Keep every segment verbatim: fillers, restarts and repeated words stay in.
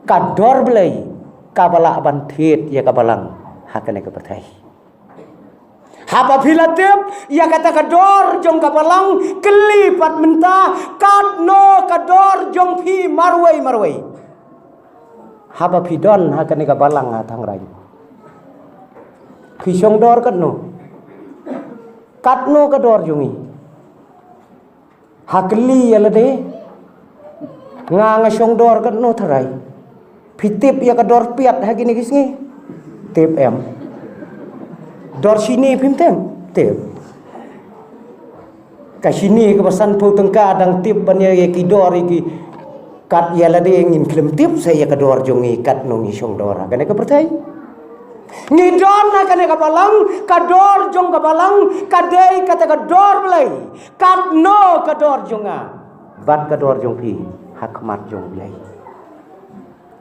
Ka dor Blei kaba lah ban thied ïa ka balang ha kane ka pyrthei. Haba phi la tip ïa kata ka dor jong ka balang, kylli pat mynta, katno ka dor jong phi marwei marwei? Haba phi don ha kane ka balang ha thangrang, phi shong dor katno? Katno ka dor jong ngi? Ha kylli ïa lade, nga nga shong dor katno tharai? Phi tip ïa ka dor piat ha kine ki sngi? Tip em? Dor shini phim tip? Tip. Ka shini kaba sanphew tyngka dang tip ban ïa ki dor ïa ki. Kat ïa lade ngin khlem tip sa ïa ka dor jong ngi, katno ngi shong dor ha kane ka pyrthei. Ngi don ha kane ka balang, ka dor jong ka balang ka dei kata ka dor Blei. Katno ka dor jong nga bad ka dor jong phi ha khmat jong Blei?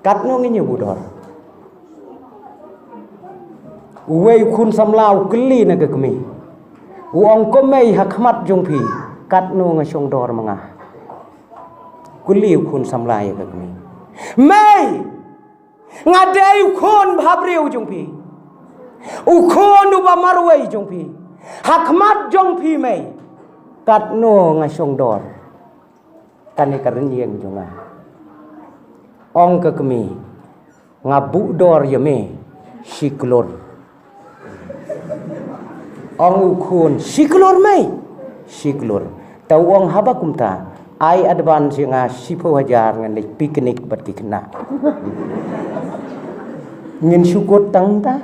Katno ngi ñiew u dor? Uwei u khun samla u kylli na ka kmie, u ong, ko mei, ha khmat jong phi katno nga shong dor ma nga? Kylli u khun samla ïa ka kmie, mei, nga dei u khun bhabriew jong phi, u khun uba marwei jong phi. Ha khmat jong phi mei, katno nga shong dor? Kane ka rynïeng jong nga. Ong ka kmie, nga buh dor ïa me shi klur. Ong u khun, shi klur mei? Shi klur. Ta u ong, haba kumta ai advance ïa nga shiphew hajar, ngan leit picnic bad ki khynnah. Ngin shu kut tang ta.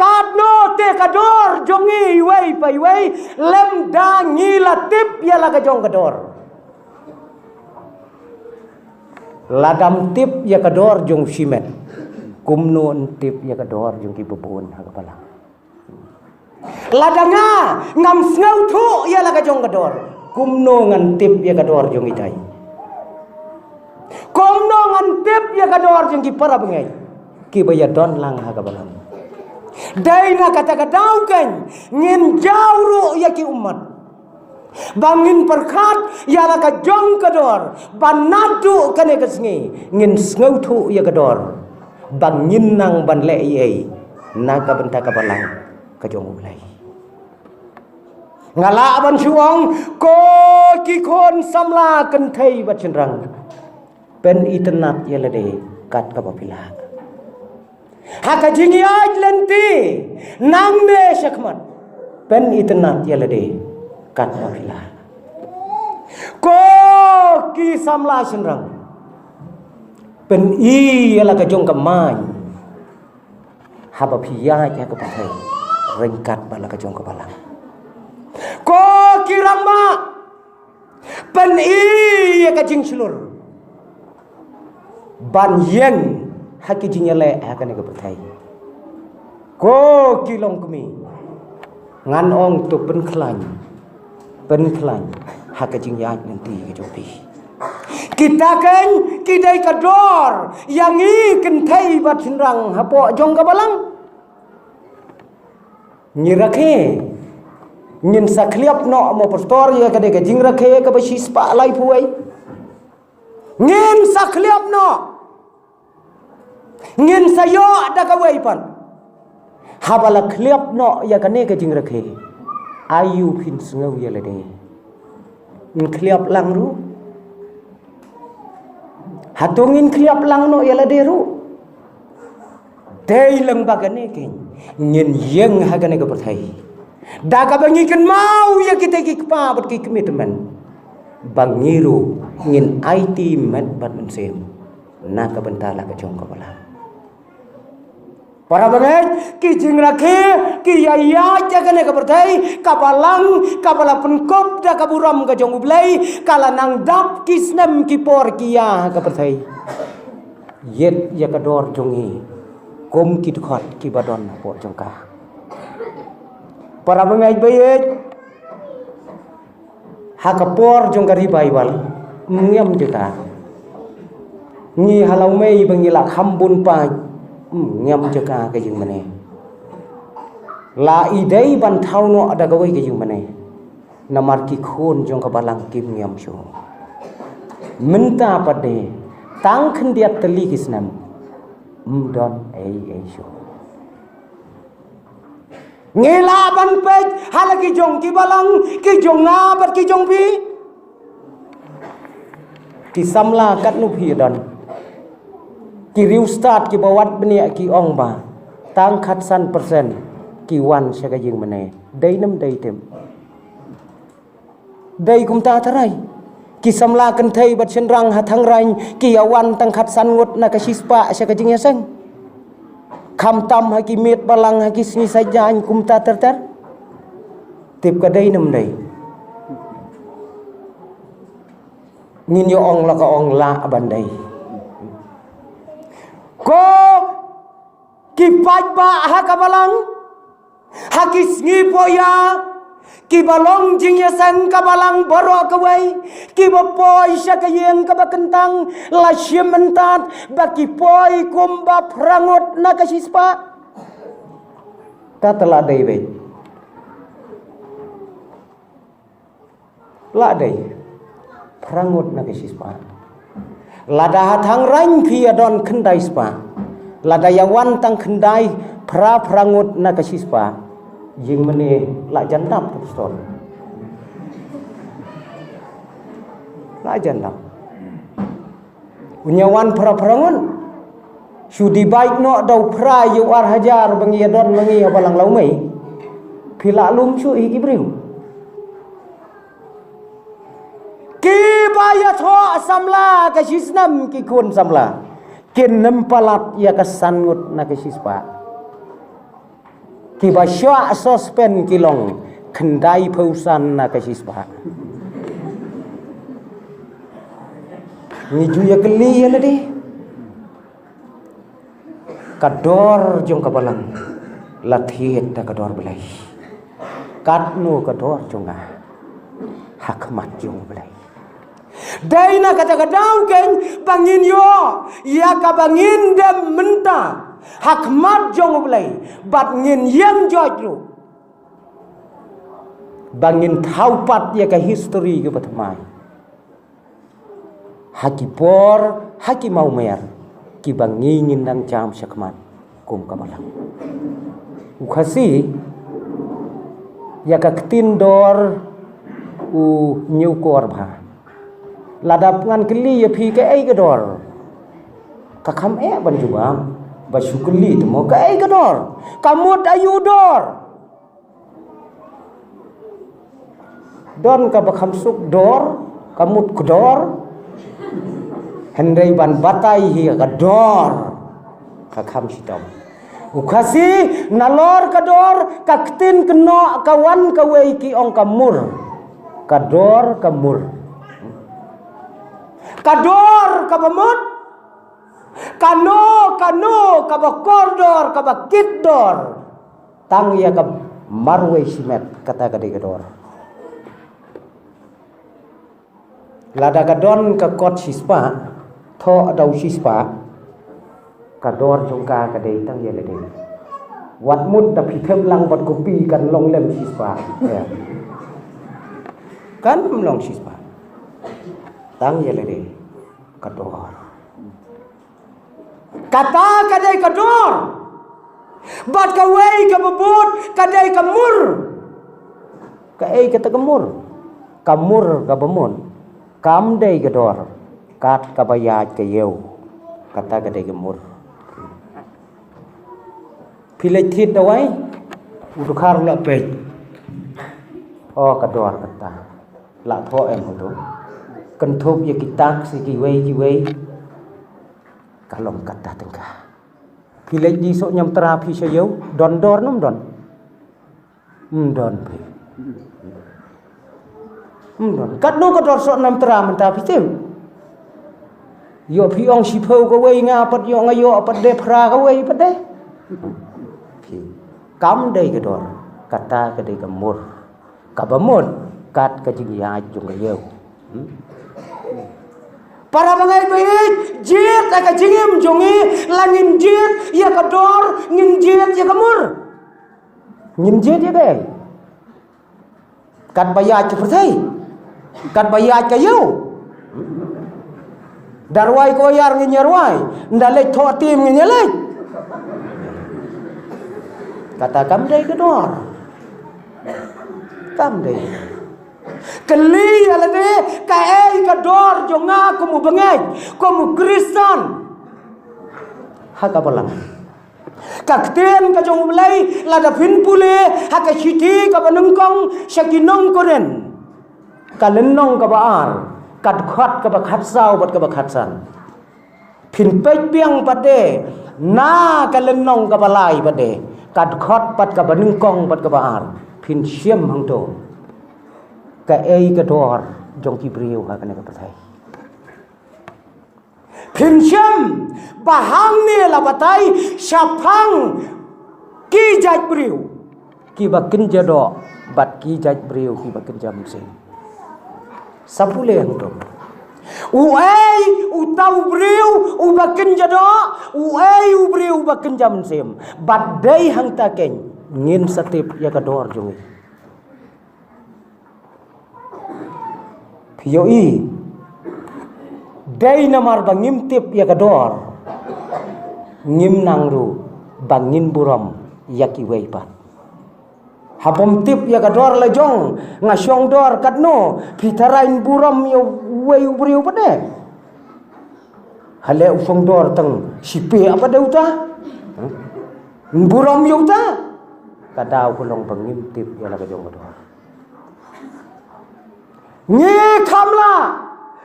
Katno te ka dor jong ngi iwei pa iwei, lymda ngi la tip ïa la ka jong ka dor? Lada ym tip ïa ka dor jong shimet, kumno yn tip ïa ka dor jong kiba bun ha ka balang? Lada nga ngam sngewthuh ïa la ka jong ka dor, kumno ngan tip ïa ka dor jong kitai? Kumno ngan tip ïa ka dor jong ki para bangeit kiba ïadon lang ha ka balang? Dei na kata ka daw keiñ ngin jaw ruh ïa ki ummat ba ngin pyrkhat ïa la ka jong ka dor, ba naduh kane ka sngi ngin sngewthuh ïa ka dor, ba ngin nang ban leh ei ei na ka bynta ka balang ka jong U Blei. Nga lah ban shu ong, ko ki khun samla kynthei bad shynrang, pynitynnad ïa lade kat kaba phi lah. Ha ka jingïaid lynti nangne shakhmat, pynitynnad ïa lade kat kaba phi lah. Ko ki samla shynrang, pyni ïa la ka jong ka main haba phi ïaid ha ka pyrthei ryngkat bad la ka jong ka balang. Ko ki rangbah, pyni ïa ka jingshlur ban ïeng ha ki jingïaleh ha kane ka pyrthei. Ko ki longkmie, ngan ong to pynkhlaiñ, pynkhlaiñ ha ka jingïaid lynti ka jong phi. Kita keiñ ki dei ka dor ïa ngi kynthei bad shynrang hapoh jong ka balang. Ngi rakhe, ngin sa khliap noh mo pastor ïa kane ka jingrakhe kaba shispah laiphew wei? Ngin sa khliap noh. Ngin sa ïoh da kawei pat. Haba la khliap noh ïa kane ka jingrakhe, aïu phin sngew ïa lade? Ngin khliap lang ruh. Hato ngin khliap lang noh ïa lade ruh? Dei lang ba kane keiñ ngin ïeng ha kane ka pyrthei da kaba ngi kynmaw ïa kita ki kpa bad ki kmie tymmen, ba ngi ruh ngin aiti met bad mynsiem na ka bynta la ka jong ka balang. Para bangeit, ki jingrakhe ki ïaid ïa kane ka pyrthei, ka balang kaba la pynkup da ka burom ka jong U Blei, ka la nang dap ki snem ki por ki ïa ka pyrthei. Ïeit ïa ka dor jong ngi kum ki dkhot kiba don hapoh jong ka. Para bangeit ba ïeit, ha ka por jong ka revival, ym ngiam jaka. Ngi ha Lawmei ba ngi la kham bun paid, ym ngiam jaka ka jingmane. La i dei ban thaw noh da kawei ka jingmane. Namar ki khun jong ka balang kim ngiam shuh. Mynta pat de, Tang khyndiat tylli ki snem. Ym don ei ei shuh. Ngi lah ban peit ha la ki jong ki balang, ki jong nga bad ki jong phi. Ki samla katno phi don? Ki riewstad kiba wad bniah ki ong ba tang khatsan persen ki wan sha ka jingmane. Dei ne ym dei, tim? Dei kumta tharai. Ki samla kynthei bad shynrang ha thangraiñ ki ïa wan tang khatsan ngut na ka shispah sha ka jingïaseng. Khamtam ha ki miet balang, ha ki sngi saitjaiñ kumta ter ter. Tip ka dei ne ym dei? Ngin ïa ong la ka ong lah ban dei. Ko ki paidbah ha ka balang, ha ki sngi poia, kiba long jingïaseng ka balang baroh kawei, kiba poi sha ka ïing kaba kyntang, la shim mynta ba ki poi kumba phra ngut na ka shispah. Kata la dei beit. La dei phra ngut na ka shispah. Lada ha thangraiñ phi ïa don khyndai spah. Lada ïa wan tang khyndai phra, phra ngut na ka shispah. Jingmane la jan dap tu ston. La jan dap. Un ïa wan phra phra ngut. Shu divide noh da u phra ïa u ar hajar ba ngi ïa don ma ngi ha balang lawmei. Phi lah lum shuh hi ki briew. Kiba ïathoh samla ka shisnem, ki khun samla, kin ym palat ïa ka san ngut na ka shispah. Kiba shah suspend ki long khyndai phew san na ka shispah. Ngi ju ïa kylli ïa lade. Ka dor jong ka balang la thied da ka dor Blei. Katno ka dor jong nga ha khmat jong U Blei? Dei na kata ka daw keiñ ba ngin ïoh ïa kaba ngin dem mynta ha khmat jong U Blei, bad ngin ïeng joit ruh ba ngin thaw pat ïa ka history kaba thymmai ha ki por, ha ki mawmer kiba ngi ngin dang jam shakhmat kum ka balang. U Khasi, ïa ka ktien dor u ñiewkor bha. Lada ngan kylli ïa phi kaei ka dor, ka kham eh ban jubab. Ba shu kylli te mo kaei ka dor. Ka mut aïu dor? Don kaba kham suk dor, ka mut kdor. Hynrei ban batai hi ka dor, ka kham shitom. U Khasi, nalor ka dor, ka ktien kynnoh ka wan kawei, ki ong ka mur. Ka dor ka mur. Ka dor kaba mut. Kano kano kaba kordor, kaba kitdor, tang ïa ka marwei shimet, kata ka dei ka dor. Lada ka don ka kot shispah, thoh da u shispah, ka dor jong ka ka dei tang ïa lade. Wat mut da phi thep lang bad kopi kan long lem shispah. Ïa. Kan long shispah. Tang ïa lade ka dor. Kata ka dei ka dor. Bad kawei kaba bud ka dei ka mur. Kaei kata ka mur? Ka mur kaba mut kam dei ka dor, kat kaba ïaid ka ïew. Kata ka dei ka mur. Phi leit thied dawai, u dkhar u la peit. O, ka dor kata. La thoh em hato? Kynthup ïa ki tax ïa kiwei kiwei. Ka long kata tyngka. Phi leit die soh ñiamtra phi sha ïew, don dor ne ym don? Ym don phi. Ym don. Katno ka dor soh ñiamtra mynta phi tip? Ïoh phi ong shiphew kawei, nga pat ïoh, nga ïoh pat de phra kawei pat de. Phi. Kam dei ka dor. Kata ka dei ka mur. Kaba mut kat ka jingïaid jong ka ïew. Hmm? Para bangeit ba ïeit, jied ïa ka jingim jong ngi, la ngin jied ïa ka dor, ngin jied ïa ka mur. Ngin jied ïa kaei? Kat ba ïaid ka pyrthei, kat ba ïaid ka ïew. Da rwai ko ïar ngin ïa rwai. Nda leit thoh tim ngin ïa leit. Kata kam dei ka dor. Kam dei. Kylli ïa lade, kaei ka dor jong nga kum u bangeit, kum u Khristan. Ha ka balang. Ka ktien ka jong U Blei lada phin pule ha ka shithi kaba nyngkong sha ki nong Korinth, ka lynnong kaba ar, ka dkhot kaba khatsaw bad kaba khatsan. Phin peit biang pat de na ka lynnong kaba lai pat de, ka dkhot pat kaba nyngkong bad kaba ar. Phin shem hangto kaei ka dor jong ki briew ha kane ka pyrthei. Phin shem ba hangne la batai shaphang ki jait briew kiba kynja doh bad ki jait briew kiba kynja mynsiem. Sa pule hangto. Uei uta u briew uba kynja doh, uei u briew uba kynja mynsiem. Bad dei hangta keiñ ngin sa tip ïa ka dor jong ngi. Phi ïohi, dei namar ba ngim tip ïa ka dor, ngim nang ruh ba ngin burom ïa kiwei pat. Haba ym tip ïa ka dor la jong, nga shong dor katno, phi tharai burom ïa uwei u briew pat de. Hale u shong dor tang shi peh pat de uta. Burom ïa uta. Ka daw ka long ba ngim tip ïa la ka jong ka dor. Ngi kham lah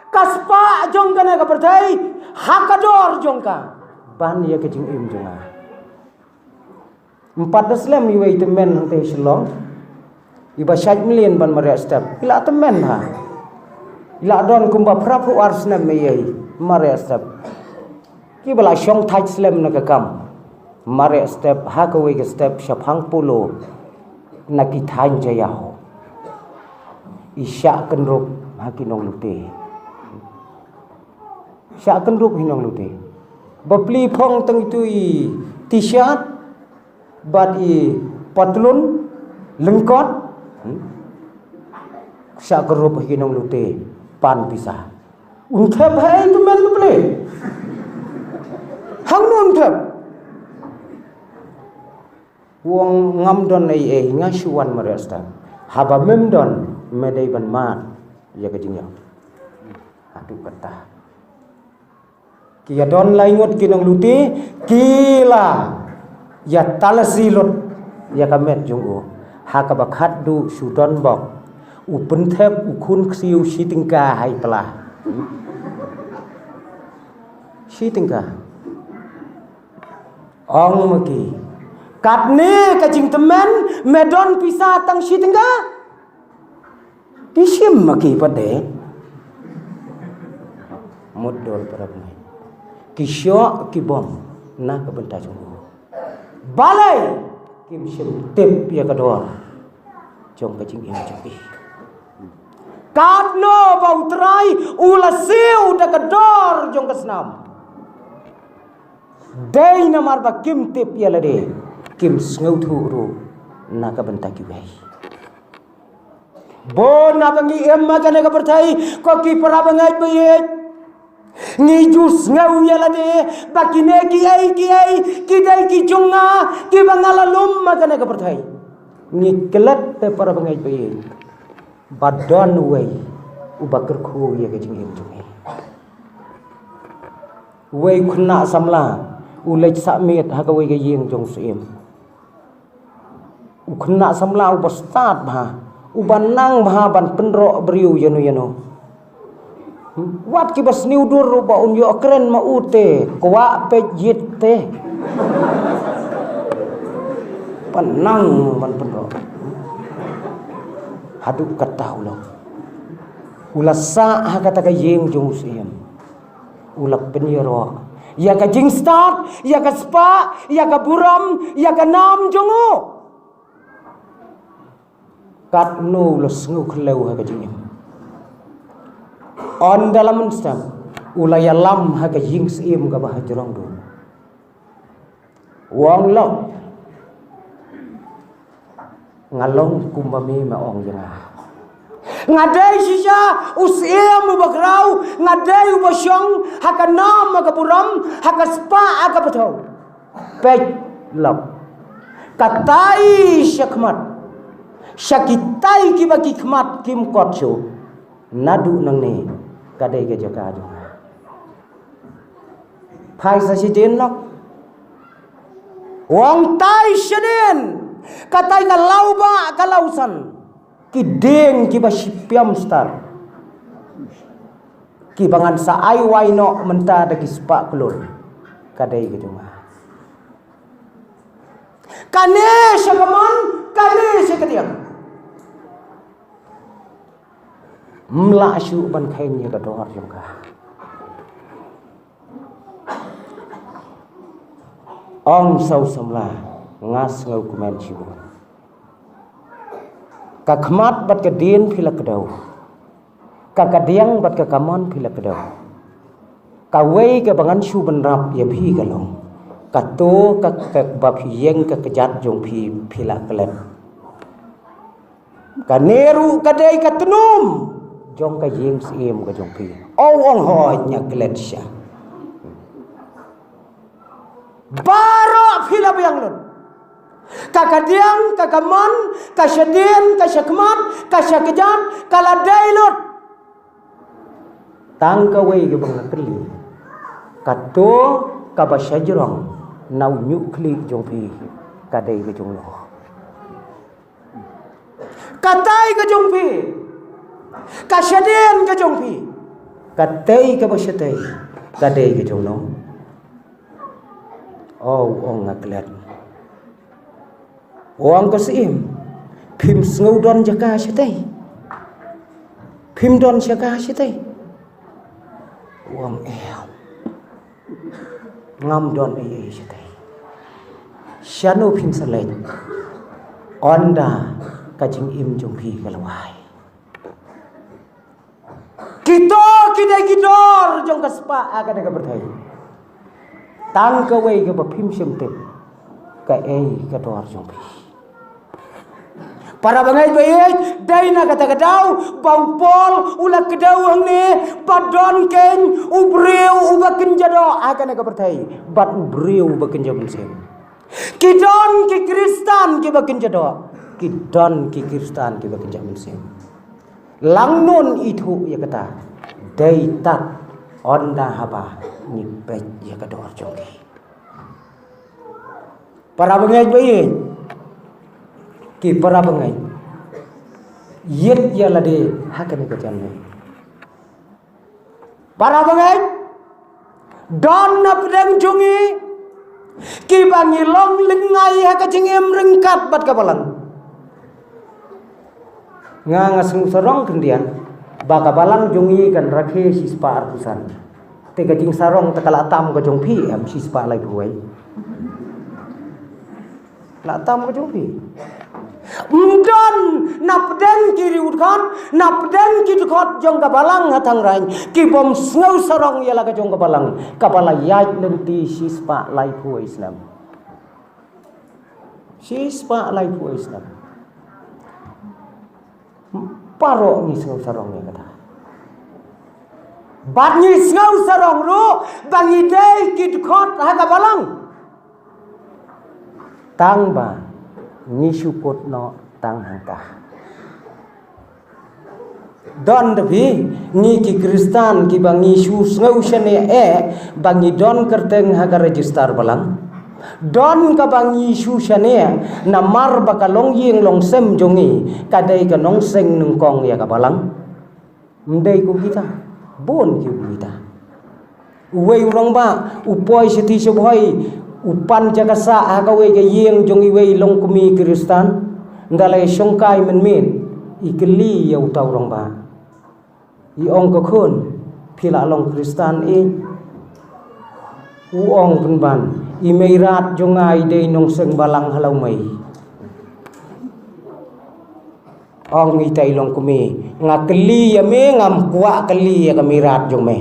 ka spah jong kane ka pyrthei ha ka dor jong ka ban ïa ka jingim jong nga. Ym pat da slem iwei i tymmen hangtei Shillong. Iba shait mlien ban mareh step. I la tymmen ha. I la don kumba phra phew ar snem ïa i mareh step. Kiba la shong thait slem na ka kam. Mareh step ha kawei ka step shaphang Polo na ki thaiñ Jaïaw. I shah kynrup ha ki nonglute. Shah kynrup hi nonglute. Bapli phong tang itu i t-shirt bad i patlun lyngkot. Hmm? Shah kynrup hi nonglute pan pisa. Un thep ha ei tu men bapli. Hangno un thep. Wong ngam don ei ei nga shu wan mareh step. Haba mem don me dei ban mad ïa ka jingïap. Haduh katta. Ki ïa don lai ngut ki nonglute ki la ïa talasi lut ïa ka met jong u. Ha kaba khatduh shu don bok u pynthep u khun ksiew shi tyngka ha i pla. Shi tyngka. Ong ma ki. Katne ka jingtymmen me don pisa tang shi tyngka. Ki shim ma ki pat de. Mut dor para bangeit. Ki shoh ki bom na ka bynta jong u. Balei kim shym tip ïa ka dor jong ka jingim jong ki. Katno ba U Trai u la siew da ka dor jong ka snam. Dei namar ba kim tip ïa lade, kim sngewthuh ruh na ka bynta kiwei. Bun na ba ngi im ha kane ka pyrthei, ko ki para bangeit ba ïeit. Ngi ju sngew ïa lade ba kine kiei kiei ki dei ki jong nga, kiba nga la lum ha kane ka pyrthei. Ngi klet te para bangeit ba ïeit. Ba don uwei uba kyrkhu ïa ka jingim jong ngi. Uwei u khynnah samla u leit sah miet ha kawei ka ïing jong u syiem. U khynnah samla uba stad bha, uba nang bha ban pynroh briew ïano ïano. Wat kiba sniew dur ruh ba un ïoh kren ma u te kwah peit ïit te. Ba nang ban pynroh. Haduh katta u long. U la sah ha kata ka ïing jong u syiem. U la pynïaroh ïa ka jingstad, ïa ka spah, ïa ka burom, ïa ka nam jong u. Katno u la sngew khlem ha ka jingim. Ynda la mynstep u la ïalam ha ka ïing syiem kaba ha jrong duh. U ong, lok, nga long kumba me me ong ïa nga. Nga dei shisha u syiem uba khraw, nga dei uba shong ha ka nam ha ka burom, ha ka spah ha ka pathew. Peit lok. Ka tai sha khmat, sha kitai kiba ki khmat kim kot shuh. Naduh nangne ka dei ka jaka jong nga. Phai sa shadien lok. U ong tai shadien. Ka tai ka law bah ka law san. Ki dieng kiba shipiam star, kiba ngan sa ai wai noh mynta da ki spah klur, ka dei ka jong nga. Kane sha ka mon, kane sha ka dieng. Ym lah shuh ban kheiñ ïa ka dor jong ka. Ong sa u samla, nga sngewkmen shibun. Ka khmat bad ka dien phi la kdew. Ka ka dieng bad ka ka mon phi la kdew. Kawei kaba ngan shu bynrap ïa phi ka long, kato ka, kaba phi ïeng ka kjat jong phi, phi la klet. Kane ruh ka dei ka tnum jong ka ïing syiem ka jong phi. O, ong hooid, nga klet shisha. Baroh phi la biang lut. Ka ka dieng, ka ka mon, ka shadien, ka shakhmat, ka shakjat, ka la dei lut. Tang kawei kaba nga kylli. Kato kaba shajrong na u ñiuhkhlieh jong phi, ka dei ka jong no? Katai ka jong phi, ka shadien ka jong phi, katai kaba shatei, ka dei ka jong no? O, ong nga klet. Ong ko syiem, phim sngew don jaka shatei? Phim don jaka shatei? Ong em. Ngam don ei ei shatei. Shano phin sa leit? Ynda ka jingim jong phi ka la wai. Kito ki dei ki dor jong ka spah ha kane ka pyrthei. Tang kawei kaba phim shym tip, kaei ka dor jong phi? Para bangeit ba ïeit, dei na kata ka daw ba u Paul u la kdew hangne ba don keiñ u briew uba kynja doh ha kane ka pyrthei bad u briew uba kynja mynsiem. Ki don ki Khristan kiba kynja doh, ki don ki Khristan kiba kynja mynsiem. Lang nun ithuh ïa kata, dei tad ynda haba ngi peit ïa ka dor jong ki. Para bangeit ba ïeit, ki para bangeit, ïeit ïa lade ha kane ka janmiet. Para bangeit, don na pdeng jong ngi kiba ngi long lyngngai ha ka jingim ryngkat bad ka balang. Nga, nga sngew sarong khyndiat ba ka balang jong ngi kan rakhe shispah arphew san. Te ka jingsarong te ka la tam ka jong phi em, shispah laiphew wei? La tam ka jong phi. Ym don na pdeng ki riewdkhot, na pdeng ki dkhot jong ka balang ha thangraiñ, ki bym sngew sarong ïa la ka jong ka balang kaba la ïaid lynti shispah laiphew wei snem. Shispah laiphew wei snem. Baroh ngi sngew sarong ïa kata. Bad ngi sngew sarong ruh ba ngi dei ki dkhot ha ka balang. Tang ba ngi shu kut noh tang hangta. Don da phi ngi ki Khristan kiba ngi shu sngew shane eh ba ngi don kyrteng ha ka register balang. Don kaba ngi shu shane namar ba ka longïing longsem jong ngi ka dei ka nongseng nyngkong ïa ka balang. Ym dei kum kita, bun ki kum kita. Uwei u rangbah u poi shathie shabhoi, u pan jaka sah ha kawei ka ïing jong iwei i longkmie Khristan. Ynda la ïashongkai mynmiet, i kylli ïa uta u rangbah, i ong, "Ko khun, phi la long Khristan ïeit?" U ong pynban, "I Meirat jong nga i dei nongseng balang ha Lawmei." Ong ita i longkmie, "Nga kylli ïa me, ngam kwah kylli ïa ka Meirat jong me.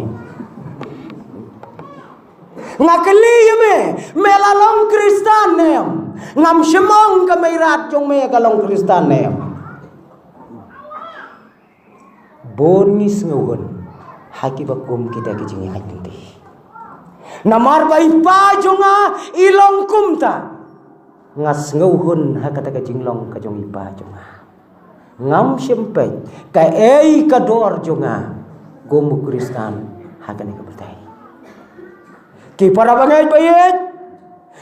Nga kylli ïa me, me la long Khristan ne em? Ngam shym ong ka Meirat jong me ka long Khristan ne em." Bun ngi sngewhun ha kiba kum kita ki jingïaid lynti. Namar ba i Pa jong nga i long kumta. Nga sngewhun ha kata ka jinglong ka jong i Pa jong nga. Ngam shym peit kaei ka dor jong nga kum u Khristan ha kane ka pyrthei. Ki para bangeit ba ïeit,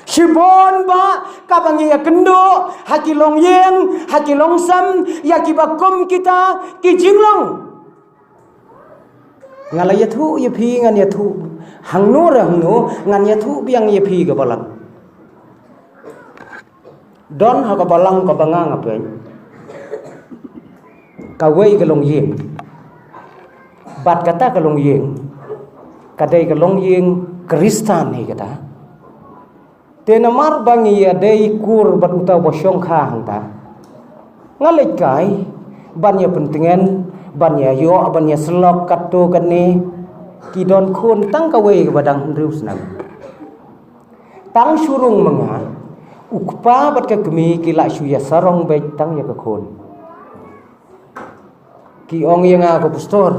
shibun ba kaba ngi ïakynduh ha ki longïing, ha ki longsem, ïa kiba kum kita ki jinglong. Nga la ïathuh ïa phi, ngan ïathuh hangno re hangno, ngan ïathuh biang ïa phi ka balang. Don ha ka balang kaba nga nga peit, kawei ka longïing, bad kata ka longïing ka dei ka longïing Khristan hi kata. Te namar ba ngi ïa dei kur bad uta uba shongkha hangta, nga leit kai ban ïa pyntngen, ban ïa ïoh, ban ïa syllok katto katne. Ki don khun tang kawei kaba dang hynriew snem. Tang shu rung ma nga, u kpa bad ka kmie ki la shu ïa sarong beit tang ïa ka khun. Ki ong ïa nga, ko pastor,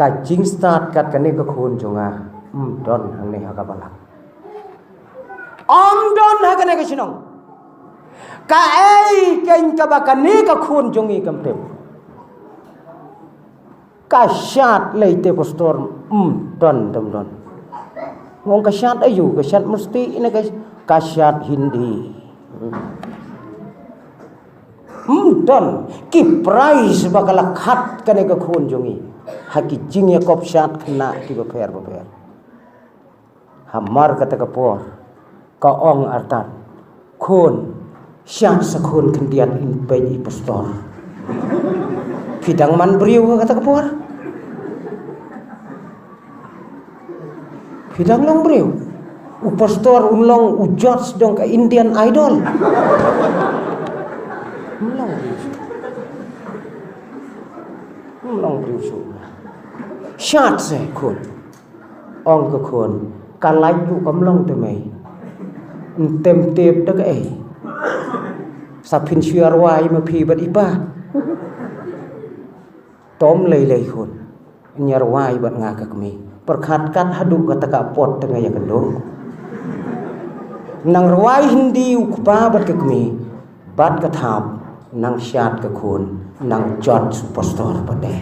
ka jingstad kat kane ka khun jong nga ym don hangne ha ka balang. Ym don ha kane ka shnong. Kaei keiñ kaba kane ka khun jong ngi kam tip? Ka shad lei te pastor, ym don, ym don. Nga ong ka shad aïu? Ka shad masti ne ka, ka shad Hindi. Ym don. Ki prize ba ka la khot kane ka khun jong ngi ha ki jingïakop shad khynnah kiba pher bapher. Hamar kata ka por ka ong artat, khun, shad sa khun khyndiat, in peit i pastor. Phi dang man briew ha kata ka por? Phi dang long briew? U pastor un long u judge jong ka Indian Idol. Ym long briew shuh. Ym long briew shuh. Shad sa khun. Ong ka khun, ka lait ruh kam long te mei. Ym tem tip da kaei. Sa phin shu ïa rwai ma phi bad i pa. Tom lei lei khun. Ïa rwai bad nga ka kmie. Pyrkhat kat haduh kata ka pot te nga ïa kynduh. Nang rwai Hindi u kpa bad ka kmie. Bad ka thap, nang shad ka khun, nang jot pastor pat de.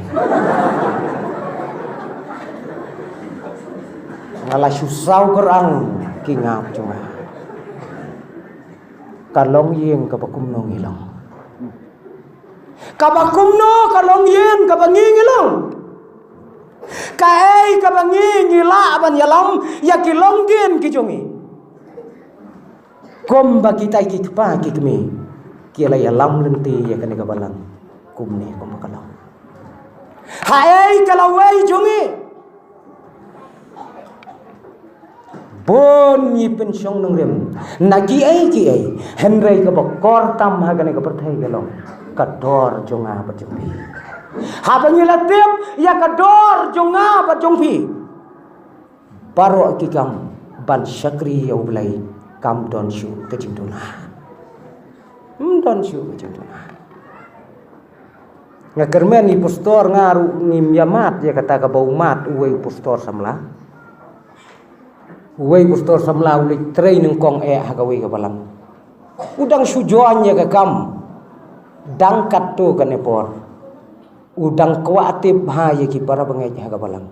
Nga la shu saw kyrang ki ngap jong nga. Ka longïing kaba kumno ngi long? Kaba kumno ka longïing kaba ngi ngi long? Kaei kaba ngi ngi lah ban ïalam ïa ki longdien ki jong ngi? Kumba kita ki kpa ki kmie ki la ïalam lynti ïa kane ka balang kumne kumba ka long. Haei ka lawei jong ngi? Bun ngi pynshong nongrim na kiei kiei, hynrei kaba kor tam ha kane ka pyrthei ka long ka dor jong nga bad jong phi. Haba ngi la tip ïa ka dor jong nga bad jong phi, baroh ki kam ban shakri ïa U Blei kam don shuh ka jingduna. Ym don shuh ka jingduna. Nga kyrmen i pastor nga ruh ngim ïa mad ïa kata kaba u mad uwei u pastor samla. Uwei u pastor samla u leit trei nyngkong eh ha kawei ka balang. U dang shu join ïa ka kam dang katto katne por. U dang kwah tip bha ïa ki para bangeit ha ka balang.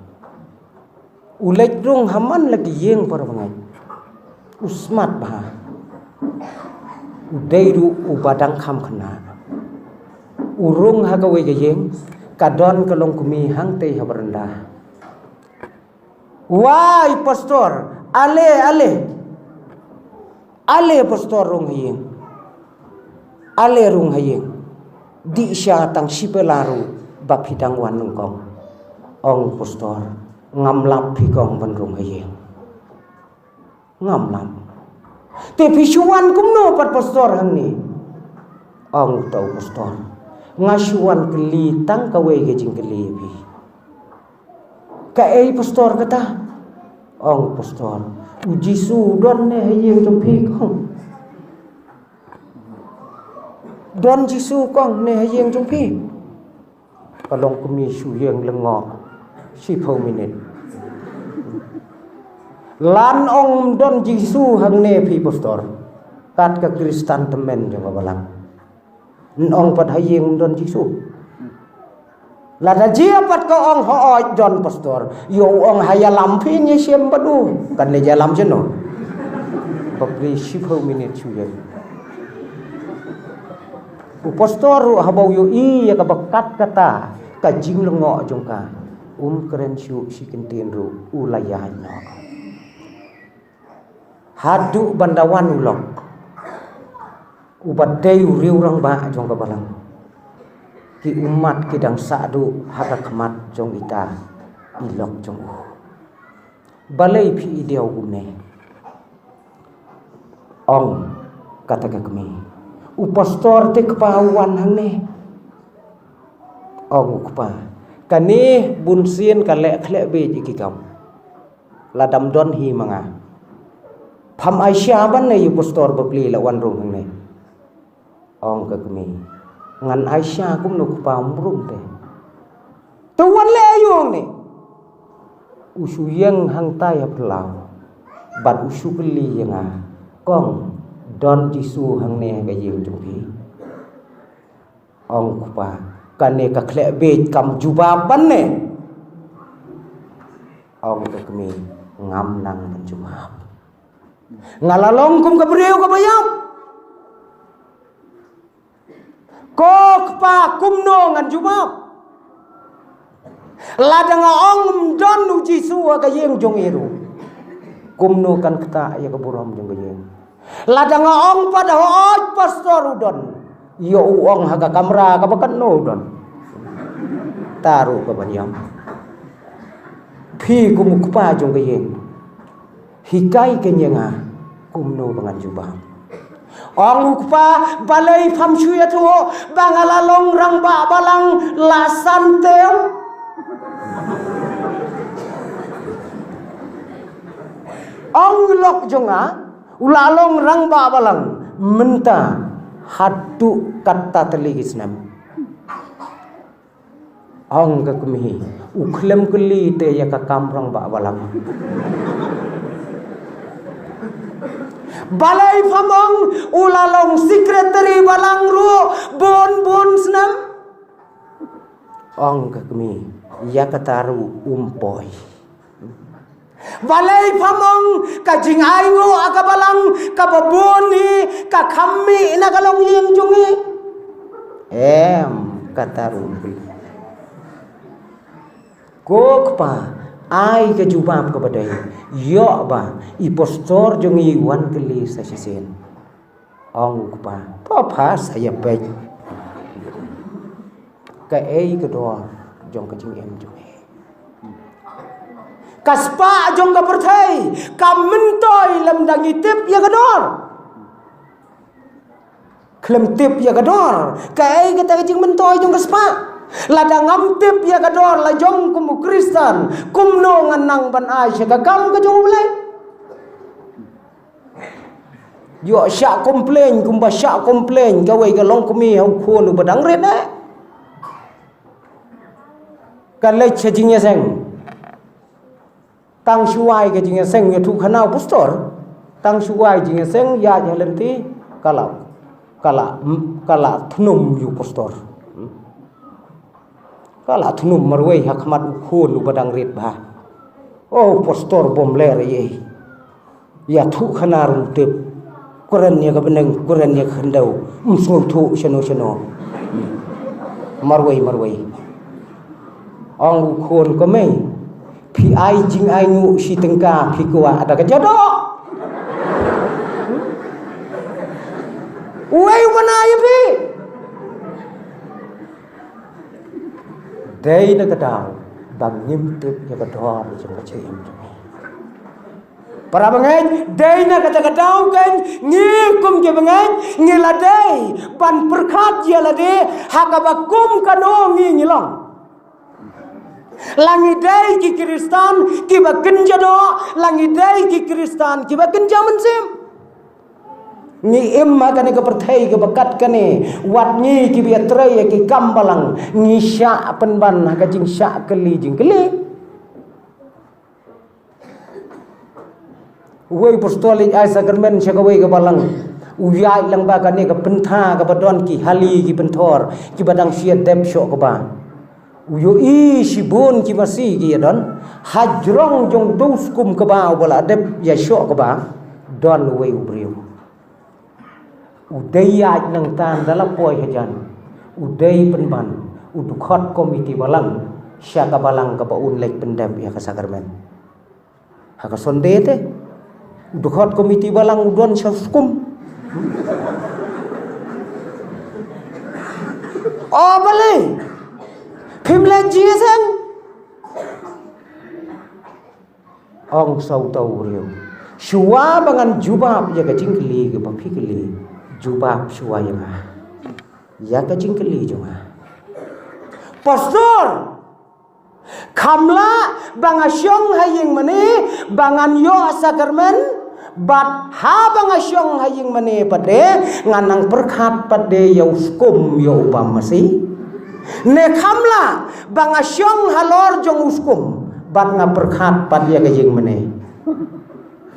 U leit rung ha man la ki ïing para bangeit. U smat bha. U dei ruh uba dang kham khynnah. U rung ha kawei ka ïing, ka don ka longkmie hangtei ha baranda. Wai pastor, ale, ale. Ale pastor rung ha ïing. Ale rung ha ïing. Dih sha tang shi pela ruh ba phi dang wan nyngkong. Ong pastor, ngam lap phi kong ban rung ha ïing. Ngam lap. Te phi shu wan kumno pat pastor hangne? Ong uta u pastor, nga shu wan kylli tang kawei ka jingkylli ïa phi. Kaei pastor kata? Ong pastor, u Jisu u don ne ha ïing jong phi kong? Don Jisu kong ne ha ïing jong phi? Ka longkmie shu ïeng lyngngoh shiphew minit. Lada ong ym don Jisu hangne phi pastor, kat ka Khristan tymmen jong ka balang. Ong pat ha ïing ym don Jisu. Lada jia pat ka ong, hooid don pastor, ïoh u ong ha ïalam phin ïashem bad u. Kan leit ïalam shano? Bapli, shiphew minit shu ïeng. U pastor ruh haba u ïohi ïa kaba kat kata ka jinglyngngoh jong ka, um kren shuh shi kyntien ruh, u la ïaid noh. Haduh ban da wan u lok uba dei u riew rangbah jong ka balang, ki ummat ki dang sah duh ha ka khmat jong ita i lok jong u. Balei phi i diaw kumne? Ong kata ka kmie, u pastor te kpa u wan hangne. Ong u kpa, kane bunsien ka leh khleh beit ïa ki kam. Lada ym don hi ma nga, pham ai sha ban ne ïa u pastor bapli la wan rung hangne. Ong ka kmie, ngan ai sha kumno kpa, ym rung te. Te wan leh aïu ne? U shu ïeng hangtai ha phyllaw bad u shu kylli ïa nga, kong, don Jisu hangne ha ka ïing jong phi? Ong u kpa, kane ka khleh beit, kam jubab ban ne? Ong ka kmie, ngam nang ban jubab. Nga la long kum ka briew kaba ïap. Ko kpa, kumno ngan jubab? Lada nga ong ym don u Jisu ha ka ïing jong i ruh, kumno kan ktah ïa ka burom jong ka ïing? Lada nga ong pat, hooid pastor u don, ïoh u ong ha ka kamra kaba katno u don. Ta ruh kaban ïam. Phi kum u kpa jong ka ïing, hikai keiñ ïa nga kumno ba ngan jubab. Ong u kpa, balei pham shu ïathuh ba nga la long rangbah balang la san term? Ong u lok jong nga, u la long rangbah balang mynta haduh katta tylli ki snem. Ong ka kmie, u khlem kylli te ïa ka kam rangbah balang. Balei pham ong u la long secretary balang ruh bun bun snem? Ong ka kmie, ïa kata ruh um poi. Balei pham ong ka jingainguh ha ka balang kaba bun hi ka kham mih na ka longïing jong ngi? Em, kata ruh. Ko kpa, ai ka jubab kaba dei, ïoh ba i pastor jong ngi wan kylli sa shisien. Ong u kpa, to pass, ïa peit. Kaei ka dor jong ka jingim jong ngi? Ka spah jong ka pyrthei ka myntoi lymda ngi tip ïa ka dor. Khlem tip ïa ka dor, kaei kata ka jingmyntoi jong ka spah? Lada ngam tip ïa ka dor la jong kum u Khristan, kumno ngan nang ban ai sha ka kam ka jong U Blei? Ïoh shah complain kumba shah complain kawei ka longkmie ha u khun uba dang rit eh. Ka leit sha jingïaseng. Tang shu ai ka jingïaseng, ïathuh khana u pastor. Tang shu ai jingïaseng, ïaid ha lynti, ka la, ka la, ka la thnum ïa u pastor. Ka la thnum marwei ha khmat u khun uba dang rit bha. O pastor, bym leh ei ei. Ïathuh khana ruh ym tip. Kren ïa ka bneng, kren ïa ka khyndew. Ym sngewthuh shano shano. Marwei marwei. Ong u khun, ko mei, phi ai jingainguh shi tyngka phi kwah da ka jadok. Uei u bana ïa phi? Dei na ka daw ba ngim tip ïa ka dor jong ka jingim jong ngi. Para bangeit, dei na kata ka daw keiñ ngi kum ki bangeit ngi la dei ban pyrkhat ïa lade ha kaba kum kano ngi ngi long. La ngi dei ki Khristan kiba kynja doh, la ngi dei ki Khristan kiba kynja mynsiem. Ngi im ha kane ka pyrthei kaba kat kane, wat ngi kiba ïatrei ïa ki kam balang, ngi shah pynban ha ka jingshah kylli jingkylli. Uwei u apostol u ai sakramen sha kawei ka balang, u ïaid lang bad kane ka pynthor kaba don ki hali ki pynthor kiba dang shu ïadep shoh kaba. U ïohi shibun ki masi ki ïadon, hajrong jong uto u skum kaba uba la dep ïa shoh kaba, don uwei u briew. U dei ïaid nangta ynda la poi hajan, u dei pynban u dkhot komiti balang sha ka balang kaba un leit pyndep ïa ka sakramen. Ha ka Sunday te, u dkhot komiti balang u don sha u skum. O balei, phim leit jingïaseng? Ong sa uto u briew, shuwa ba ngan jubab ïa ka jingkylli kaba phi kylli, jubab shuwa ïa nga ïa ka jingkylli jong nga. Pastor, kham lah ba nga shong ha ïingmane ba ngan ïoh sakramen, bad haba nga shong ha ïingmane pat de ngan nang pyrkhat pat de ïa u skum ïa u bam masi? Ne kham lah ba nga shong halor jong u skum bad nga pyrkhat pat ïa ka ïingmane?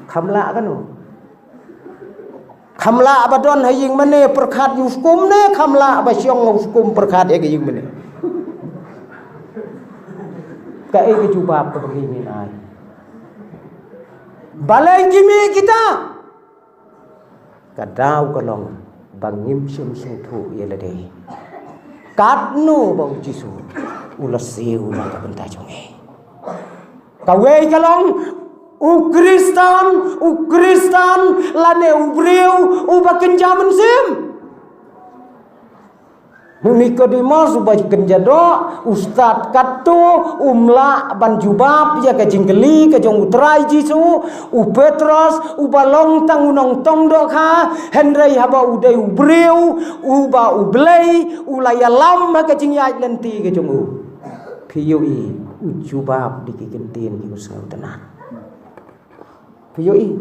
Kham lah kano? Kham lah ba don ha ïingmane pyrkhat ïa u skum ne kham lah ba shong ha u skum pyrkhat ïa ka ïingmane? Kaei ka jubab kaba ngi ngin ai? Balei ki mih kita? Ka daw ka long ba ngim shym sngewthuh ïa lade katno ba U Jisu u la siew na ka bynta jong ngi. Kawei ka long, u Khristan, u Khristan lane u briew uba kynja mynsiem. U Nikodimos uba kynja doh, u stad katto, um lah ban jubab ïa ka jingkylli ka jong U Trai Jisu. U Petros uba long tang u nongtong dohkha, hynrei haba u dei u briew uba U Blei u la ïalam ha ka jingïaid lynti ka jong u. Phi ïohi, u jubab da ki kyntien kiba sngewtynnat. Phi ïohi,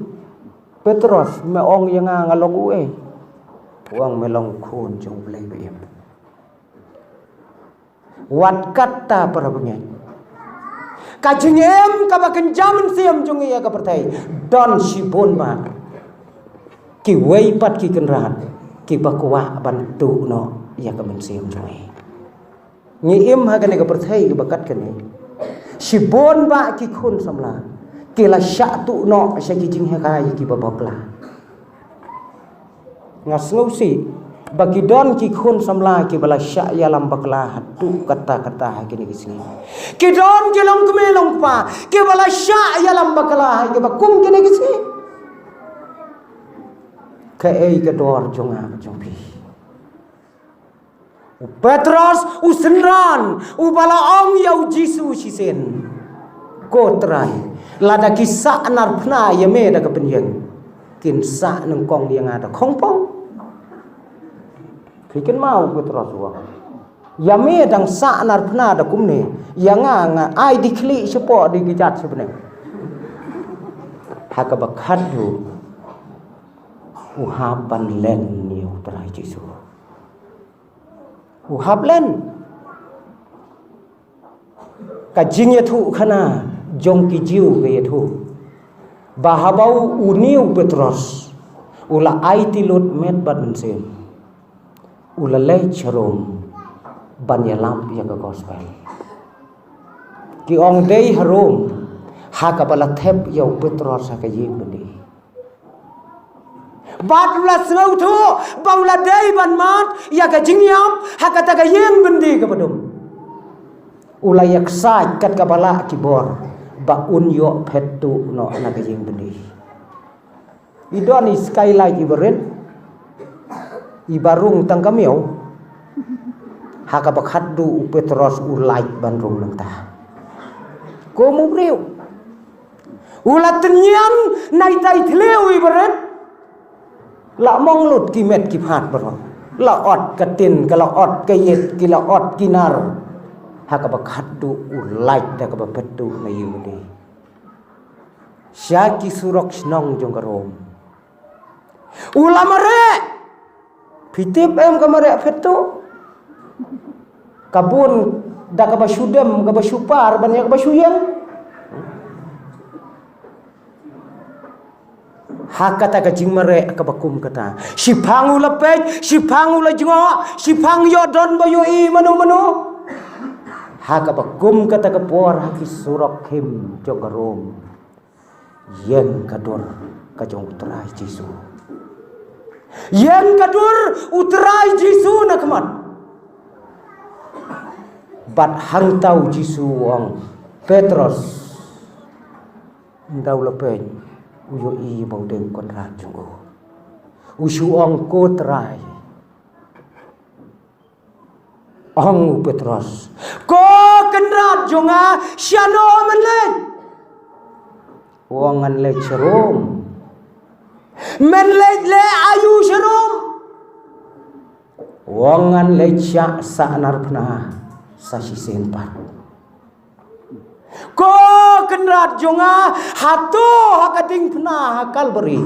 Petros, me ong ïa nga nga long uei? U ong me long u Khun jong U Blei ba im. Wat katta para bangeit, ka jingim kaba kynja mynsiem jong ngi ha ka pyrthei, don shibun bha kiwei pat ki kynrad kiba kwah ban tuh noh ïa ka mynsiem jong ngi. Ngi im ha kane ka pyrthei kaba kat kane, shibun bha ki khun samla ki la shah tuh noh sha ki jinghikai kiba bakla. Nga sngewsih ba ki don ki khun samla kiba la shah ïalam bakla haduh katta katta ha kine ki sngi. Ki don ki longkmie longkpa kiba la shah ïalam bakla ha kiba kum kine ki sngi. Kaei ka dor jong nga jong phi? U Petros u synran uba la ong ïa U Jisu shisien, ko Trai, lada ki sah narphna ïa me da ka pynïeng, kin sah nyngkong ïa nga da khongpong. Phi kynmaw u Petros u ong, ïa me dang sah narphna da kumne, ïa nga nga ai di khlieh shapoh di kjat sha bneng. Ha kaba khatduh u hap ban len ïa U Trai Jisu. U hap len. Ka jingïathuhkhana jong ki Jiw ka ïathuh ba haba u, une u Petros u la aiti lut met bad mynsiem, u la leit sha Rom ban ïalap ïa ka gospel. Ki ong dei ha Rom ha kaba la thep ïa u Petros ha ka ïing byndi. Bad u la sngewthuh ba u la dei ban mad ïa ka jingïap ha kata ka ïing byndi kaba dum. U la ïaksaid kat kaba lah ki bor ba un ïoh phet tuh noh na ka ïing byndi. I don i skylight iba rit, iba rung tang ka miaw. Ha kaba khatduh u Petros u lait ban rung nangta. Kum u briew u la tynñian na itai thliew iba rit. La mong lut ki met ki phad baroh. La ot ka tin, ka la ot ka ïit, ki la ot ki nar. Ha kaba khatduh u lait da kaba phet tuh na ïing byndi. Sha ki surok shnong jong ka Rom. U la mareh. Phi tip em ka mareh phet tu? Ka bun da kaba shu dem, kaba shu par, ban ïa kaba shu ïeng. Ha kata ka jingmareh kaba kum kata. Shiphang u la peit, shiphang u la jngoh, shiphang ïoh don ba ïohi mano mano. Ha kaba kum kata ka por ha ki surok khim jong ka Rom. Ïeng ka dur ka jong u Trai Jisu. Ïeng ka dur u Trai Jisu na khmat. Bad hangta u Jisu u ong, Petros, ynda u la peit, u ïohi ba u dei u kynrad jong u. U shu ong, ko Trai. Ong u Petros, ko kynrad jong nga, shano men leit? U ong, ngan leit sha Rom. Men leit leh aïu sha Rom? U ong, ngan leit shah sa narphna sa shisien pat. Ko kynrad jong nga, hato ha ka diengphna ha Kalbari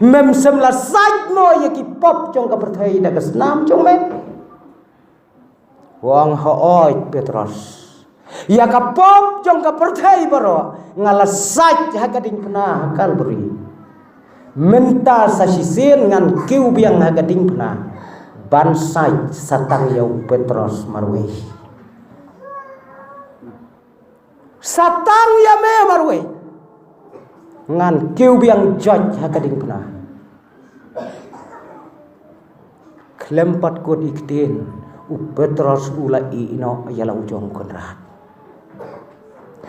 mem shym la sait mo ïa ki pop jong ka pyrthei da ka snam jong me? U ong, hooid Petros, ïa ka pop jong ka pyrthei baroh nga la sait ha ka diengphna ha Kalbari. Mynta sa shisien ngan kiew biang ha ka diengphna ban sait sa tang ïa u Petros marwei. Sa tang ïa me marwei ngan kiew biang joit ha ka diengphna. Khlem pat kut i ktien, u Petros u la ïeh noh ïa la u jong u kynrad.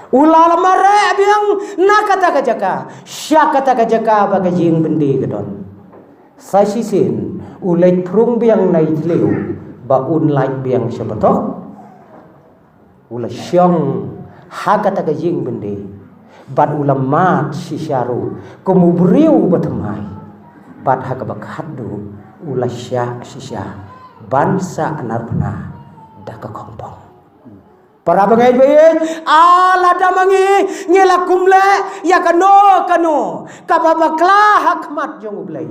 U la mareh biang na kata ka jaka, sha kata ka jaka ba ka jingbyndi ka don. Sa shisien u leit pyrshang biang na i thliew ba un lait biang sha batok. U la shong ha kata ka jingbyndi bad u la mad shisha ruh kum u briew ba thymmai. Bad ha kaba khatduh u la shah shisha ban sah narphna da ka khongpong. Para bangeit baieit, a lada ma ngi ngi la kum leh ïa kano kano kaba bakla ha khmat jong U Blei,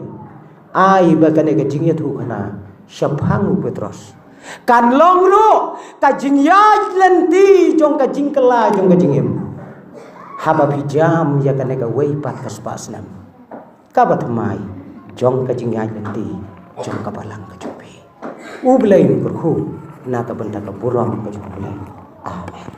ai ba kane ka jingïathuhkhana shaphang u Petros kan long ruh ka jingïaid lynti jong ka jingkylla jong ka jingim haba phi jam ïa kane kawei pat ka spah snem kaba thymmai jong ka jingïaid lynti jong ka balang ka jong phi. U Blei un kyrkhu na ka bynta ka burom ka jong U Blei. Amen.